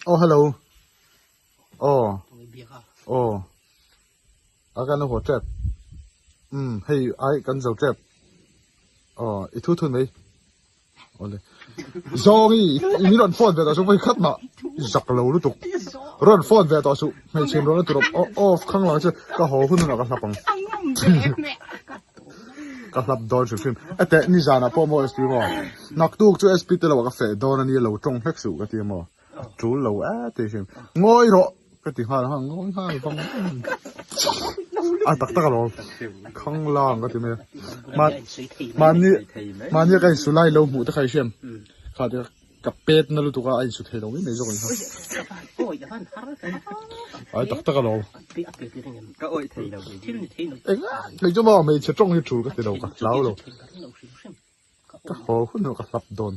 Aw hello. Aw. Aw. A kan lo haw tep. Umm hei ai kan zo tep. Aw i thu thun mai. Awle. Zawngi i min rawn phone ve tawh suh vawi khat mah i zak lo lutuk. Rawn phone ve tawh suh hmeichhe in rawn a tur awm off khang lang che ka haw hun hunah ka hlap ang. Ka hlap dawn hrim hrim. Ete nizanah pawh maw SP maw naktuk chu SP te lo ah ka feh dawn ania lo tawng hlek suh ka ti a maw. A tul lo e tih hrim. Ngawi rawh ka ti nghal a, ngawi nghal vang vang. A tak tak alawm. Khang lang ka ti mai a. Mahni mahni ka insu lai lo hmuh te kha i hriam. Kha te ka pet na lutuk a, a insu thei lo mai mai zawk a ni kha. Ai tak tak alawm. Enga hei chu maw hmeichhe tawng hi tul ka ti lo ka hlau lo. Ka haw hun erawh ka hlap dawn.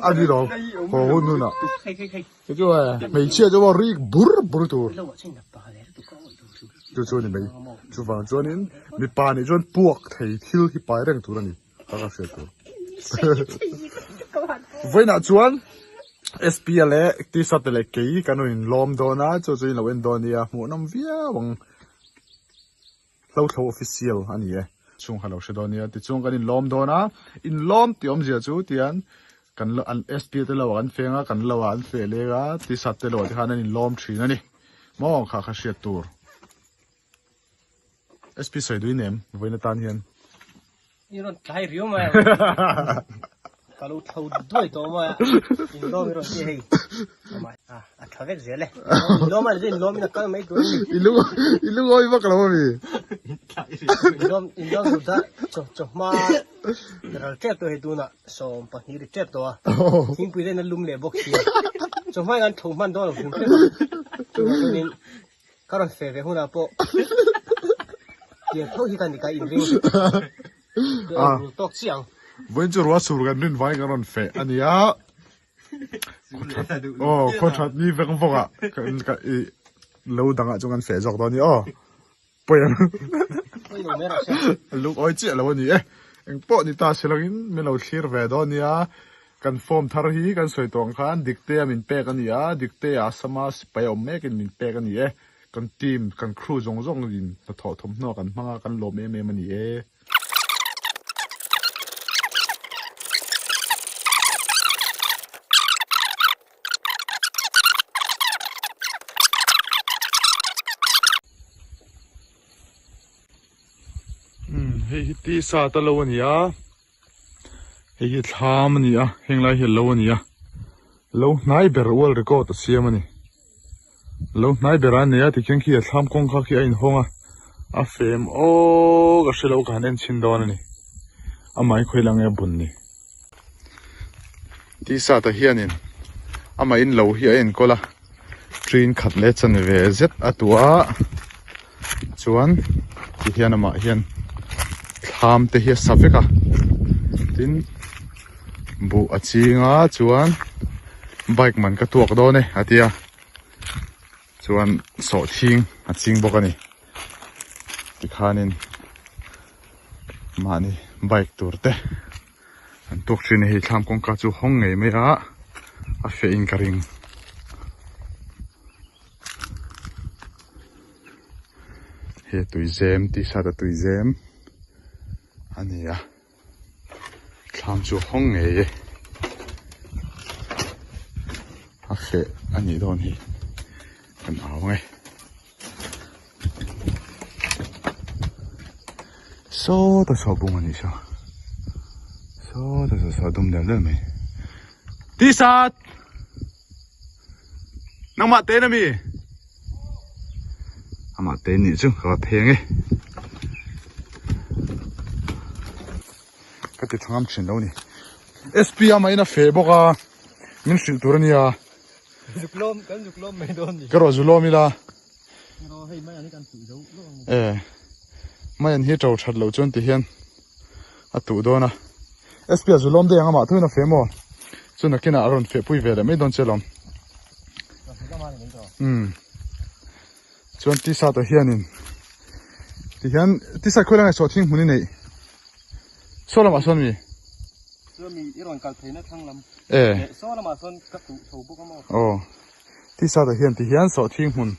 A ni lo, haw hun hunah. Chu chu e, hmeichhia chu maw rik bur bur tur. Chu chu a ni mai. Chuvang chuanin mipa nih chuan puak thei thil hi pai reng tur a ni. Ka ka hriat tur. Vawiinah chuan SP a leh T-shirt leh kei kan rawn inlawm dawn a, chu chu in lo en dawn nia, hmuhnawm viau ang. Hlothlo official a ni e. Chhung kha lo hre dawn nia. Tichuan kan inlawm dawn a, inlawm tih awmzia chu tian kan an SP te lo ah kan feng a, kan lo ah an feh leng a, tisat te lo ah te khan an inlawm thin a ni. Maw kha kha hriat tur. SP sawi duin em vawiin atan hian. I rawn tlai riau mai a, ka lo tho duai tawh mai a, inlawm i rawn ti hei, a tha vek zel e, inlawm a ni inlawm in a kal mai tur a ni. I lung i lungawi vak lo ami? Inlawm inlawm duh dah chaw chawhma ral tep tawh hei tunah 20 ri tep tawh a, thingpui te in a lum leh bawk si a, chawhma in an tho hman dawn lo hrim hrim a, chuvang chuanin Ka rawn fe ve hunah pawh tiang tho hi ka ni ka inring ka en rul tawk chiah ang. Vawiin chu ruah sur kan rin vangin kan rawn feh a nia. Aw khaw that ni vek vawk ah ka i lo dangah chuan kan feh zawk dawn a ni aw. Pawi ang. Pawi lo mai rawh se. Lungawi chiah lo a ni e. Engpawh ni ta si langin min lo thlir ve dawn nia. Kan form thar hi kan sawi tawh ang khan Diktea min pek a ni a, Diktea Assam-a sipai a awm mekin min pek a ni e. Kan team, kan crew zawng zawng in hnathawh thawmhnaw kan hmang a, kan lawm em em a ni e. Umm hei hi tisa ta lo a ni a. Hei hi thlam a ni a heng lai hi lo a ni a lo hnai ber world record a siam a ni lo hnai ber a nei a tikhian khi a thlam kawngka khi a inhawng a a fem awk a hre lo ka han en chhin dawn a ni amah hi khawi lang nge a bun ni t-shirt ah hianin amah in lo hi a enkawl a train khat leh chanve zet a tuah a chuan ti hian amah hian thlam te hi a sa vek a tin buh a ching a chuan bike man ka tuak dawn e a ti a chuan sawhthing a ching bawk a ni tikhanin mahni bike tur te an tuak thin a hei thlam kawngka chu hawng ngei mai a a feh in ka ring. He tuizem t-shirt a tuizem a ni a thlam chu hawng ngei e a feh a nih dawn hi kan au ang e sawta saw bung a nih saw sawta saw saw dum del del mai t-shirt. Nangmah te na mi? Amah te nih chu ka va pheng e. Ka ti thangam thin lo ni. SP a mah in a feh bawk a, min hrilh tur a nia. Zuklawm, kan zuklawm mai dawn ni. Ka rawh zulawm ila. Rawh hei mai an hi kan tuh zo lo ang. E, mai an hi to that loh chuan ti hian a tuh dawn a. SP a zulawm daih ang amah thuin a feh maw? Chu nakinah a rawn feh pui ve leh mai dawn che lawm. Umm. Chuan t-shirt ah hianin ti hian t-shirt khawi lai nge sawhthing hmun i neih? Saw lamah sawn mi? Chuan mi i rawn kal theihna thlang lam E. leh saw lamah sawn ka tuh chho bawk a maw? Aw. Tisa te hian ti hian sawhthing hmun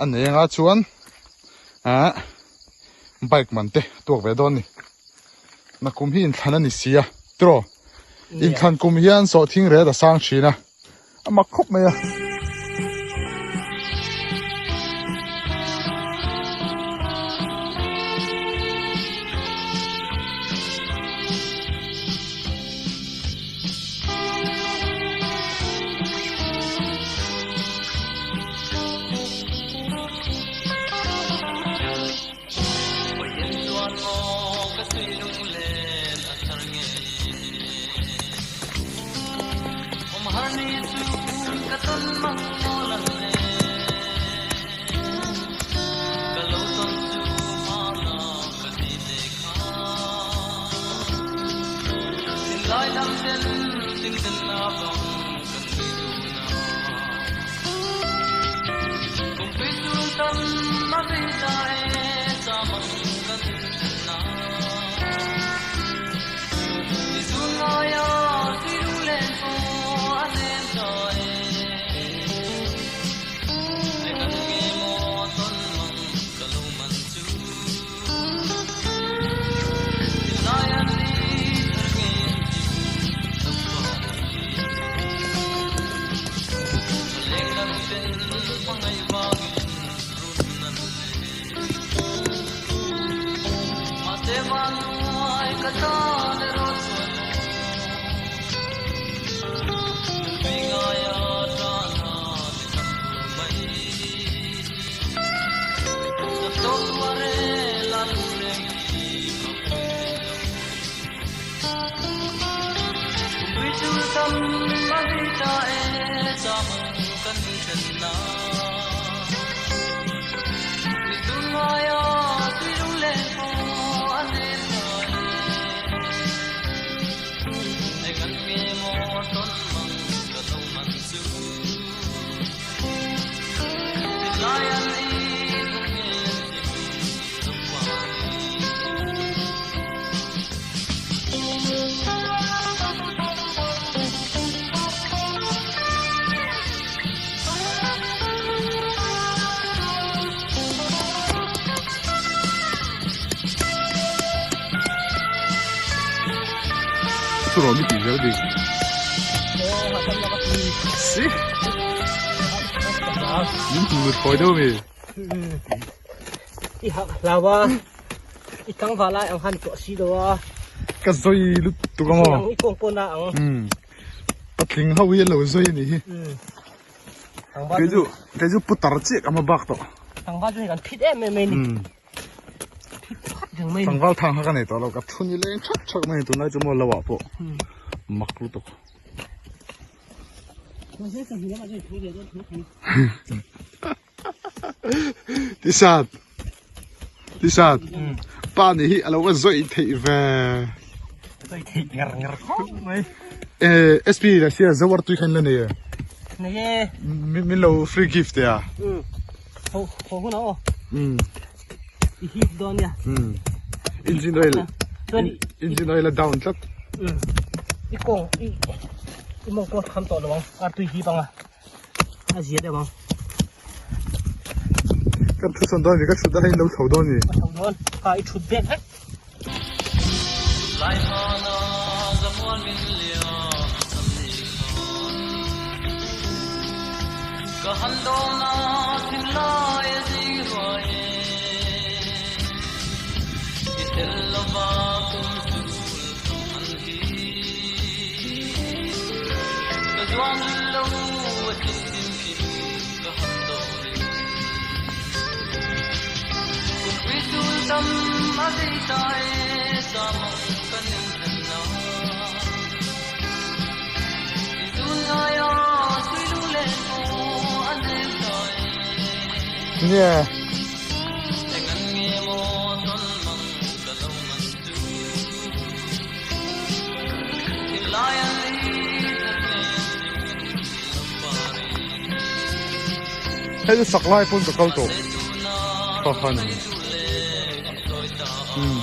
a nei anga chuan ah bike man te a tuak ve dawn a ni. Nakum hi inthlan a ni si a tiraw? Inthlan kum hian sawhthing ret a sang thin a. A mak khawp mai a. Chu mi tih zel bik. Si. Min ti ngut phawi deuh mi. I hak hlau a. I tlangval lai ang han tuah si lo a. Ka zawi lutuk ang aw. I kawng pawn a ang. Um. Patling ho hi an lo zawi a nih hi. Kei chu kei chu putar chiah ka hma bak tawh. Tlangval chu hei kan phit em em mai ni. Phit phat reng mai ni. Tlangval thang kha ka nei tawh lo ka thu ni leng thak thak mai tunlai chu maw lo ah pawh mak lutuk. Tisat Tisat pa nih hi a lo va zawih theih ve. Zawih theih ngar ngar khawp mai. Eh SP la sia zawar tui khan la nei e. Nei e. Min lo free gift e a. Ho ho hun a aw. I hip dawn nia. Engine oil engine oil a down tlat. I kawng i i mawng pawh tham tawh lo ang artui hip anga. A zia deuh ang. Kan thu sawn dawn ni, ka thut dahin lo tho dawn ni. Ka tho dawn, ka i thut bek vek. Nia. Hei chu sak lai pawn ka kal tawh kha khan a ni. Umm.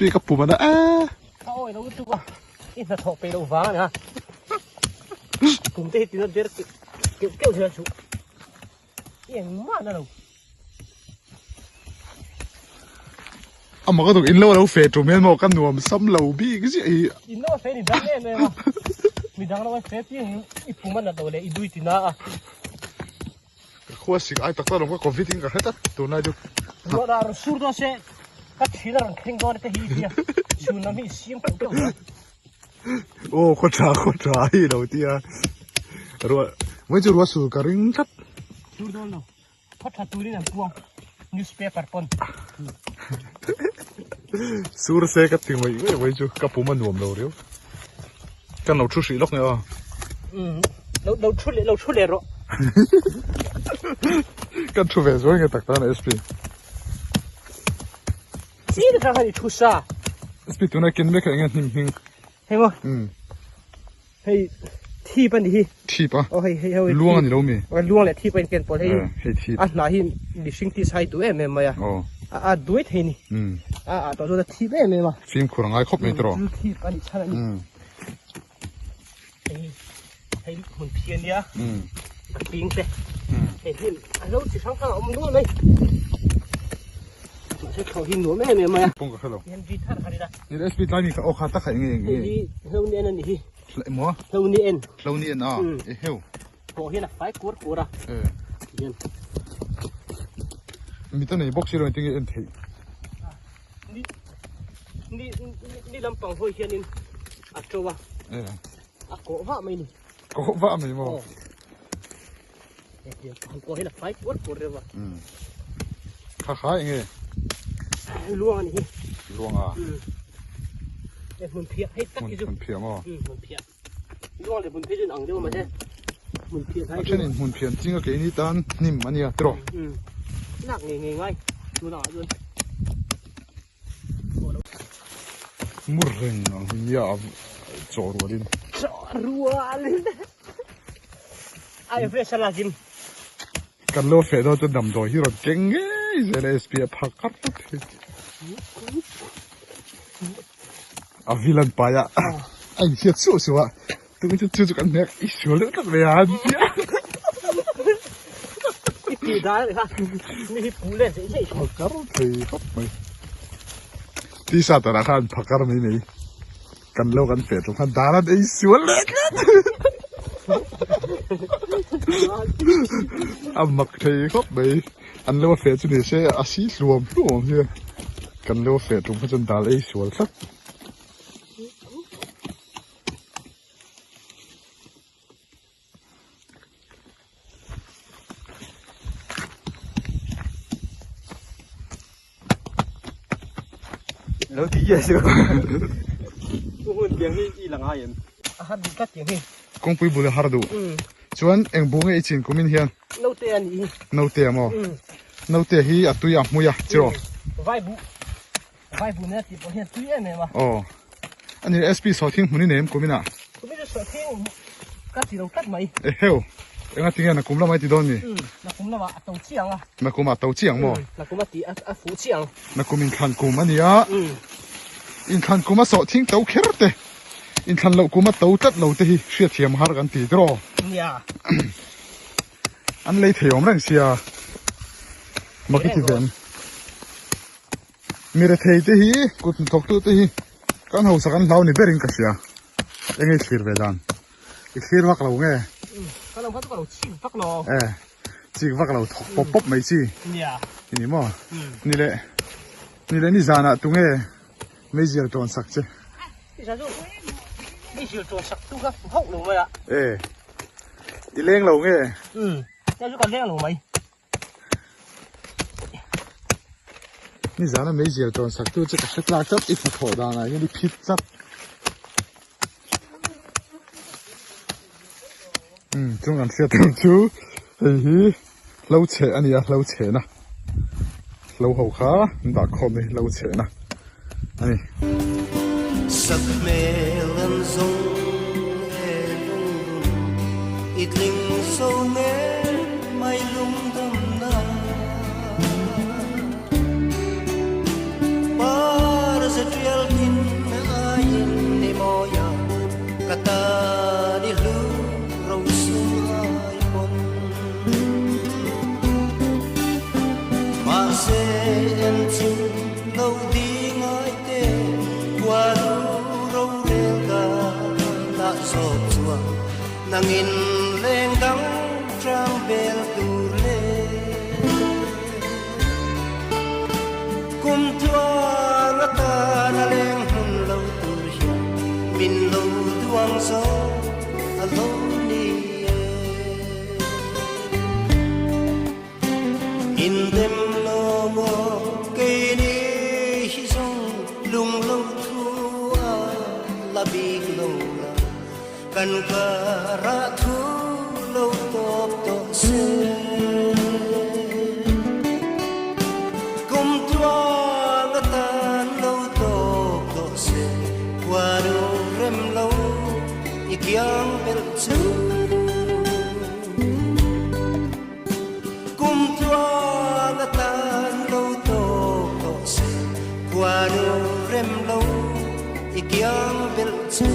Pi ka pum ana a. Ka awi lo lutuk a, i hnathawh peih loh vang a nia. Kum te hi tina der keuh keuh hian chu i engmah na lo. Amah ka tuk in lo a lo fe tum hian maw ka nuam sam lo bik ziah hi. In lo a fe ni dang em em a, midang lo a fe piang i pum a nat loh leh i dui tina a. Ka khua sik ai tak tak lo ka covid in ka hre tlat tunlai chu. Ruah dah rawn sur dawn se ka thin a rawn thleng dawn te hi tia chhun lam hi i siam keuh keuh a. Aw khaw tha khaw tha hi lo tia ruah mai chu ruah sur ka ring tlat. Sur dawn lo khaw tha turin an puang newspaper pawn. Sur se ka ti ngawih ngawih mai chu ka pum a nuam lo riau. Kan lo thu hrih lawk nge aw. Lo lo thu leh lo thu leh rawh. Kan thu ve zuai nge tak tan SP. Chi na kha i thu sa. SP tuna kin mek enge hnim hming. Hei maw. Hei thip ani hi. Thip a. Oh hei hei hei. Luang ani lo mi. Luang leh thip a in ken pawl hei. Hei thip. A hna hi mihring ti sai duh em em mai a. Oh. A a duai thei ni. A a tawh chuan a thip em em a. Fimkhur a ngai khawp mai tiraw. Chu thip ani chhan ani. Hei hei hmun phi ania. A ping te. Hei hnim a lo chi hrang hrang a awm nual mai. Mahse thlawh hi nuam em em mai a. Pawng ka hre lo. Hian vi thar har ila. Ni SP tlai mi kha aw kha tak kha enge enge. Hei hi hlo ni en ani hi. Maw? Hlo ni en. Hlo ni en a. E heu. Pawh hian a fai kuar kuar a. E. Hian. Mit a nei bawk si lo engtin nge en theih. Ni. Ni ni lampang hawi hianin a to a. A kawh vah mai ni. Kawh vah mai maw? Han kawh hi la fai puar puar reuh a. Kha kha enge? Luang a ni hi. Luang a? E hmun phiah hei tak hi chu. Hmun phiah maw? Hmun phiah. Luang leh hmun phiah chu in ang deuh a mahse hmun phiah A thenin hmun phian ching a keini tan hnim a nia tiraw? Lak ngei ngei ngai tunah chuan. Mur reng ang hi nia a chaw rualin. Chaw rualin. Ai fresh a lakin. Kan lo feh dawn chuan damdawi hi rawn keng ngei zel a SP a phak kar tlat hi. A vil an pai a a inhriat suh suh a tun chu chu chu kan hnek i sual deuh tlat mai a an ti a. I ti dan kha mi hi pu let zeih zeih. Phakar thei khawp mai. Tisa tarah khan phakar mai mai. Kan lo kan feh tum khan dan an ei sual leh tlat. A mak thei khawp mai. An lo a feh chu ni se a si hluam hluam hian kan lo a feh tum kha chuan dal ei sual tlat. Lo ti nge chu. Hun tiang hi i la ngai em? A har duh tlat tiang hi. Kawngpui bul a har duh. Chuan eng bu nge i chin kumin hian? Naute a nih hi. Naute a maw? Naute hi a tui a hmui a chiraw? Vai buh. Vai buh nen a tih pawh hian tui em em a. Aw. A ni SP sawhthing hmun i nei em kumin ah? Kumin chu sawhthing ka ti lo tlat mai. Eheu. Enga tinge nakum lamah i ti dawn ni? Nakum lamah a to chiang a. Nakum ah to chiang maw? Nakum a ti a fuh chiang. Nakum inthlan kum a ni a. Inthlan kum a sawhthing to kher te, inthlan loh kum a to tlat lo te hi hriatthiam har kan ti tiraw? Nia. An lei thei awm reng sia. Mak i ti ve em? Mi rethei te hi kut hnathawk tu te hi kan hausa kan hlau ni berin ka hria. Enge i thlir ve dan? I thlir vak lo nge? Ka lo kha chu ka lo chik vak lo. E, chik vak lo thawk pawp pawp mai chi. Nia. I ni maw? Ni leh, ni leh ni zanah tu nge meizial tawn sak che? Ni zan chu meizial tawn sak tu kha hauh lo mai a. E, i leng lo nge? Ka chu ka leng lo mai. Nizana meizial tawn sak tu chu ka hre tlak tlat i hnathawh danah hian i phit tlat. Umm chung an hriat tur chu hei hi hlo chheh a ni a hlo chhehna hlo ho kha an dah khawm hi hlo chhehna a ni. Sakhmel an zawng e lungrun i tling zo nge mai lungdamna Par ze tial thin aiin ni mawia ka tan i hlu ro sum ai pawn Mahse en chu lo di ngai te khua lu ro rel ta lah zawk chuan nangin leng dang tang bel tur le Kum tluang atan a leng hmun lo tur hian min lo duang zo a lo ni e. In dem lo maw keini hi zawng lung lo thu a la bik lo la kan karah thu lo tawp tawh se. Kum tluang atan lo tawp tawh se khuanu rem lo i kiang belh chu. Kum tluang atan lo tawp tawh se khuanu rem lo i kiang belh chu.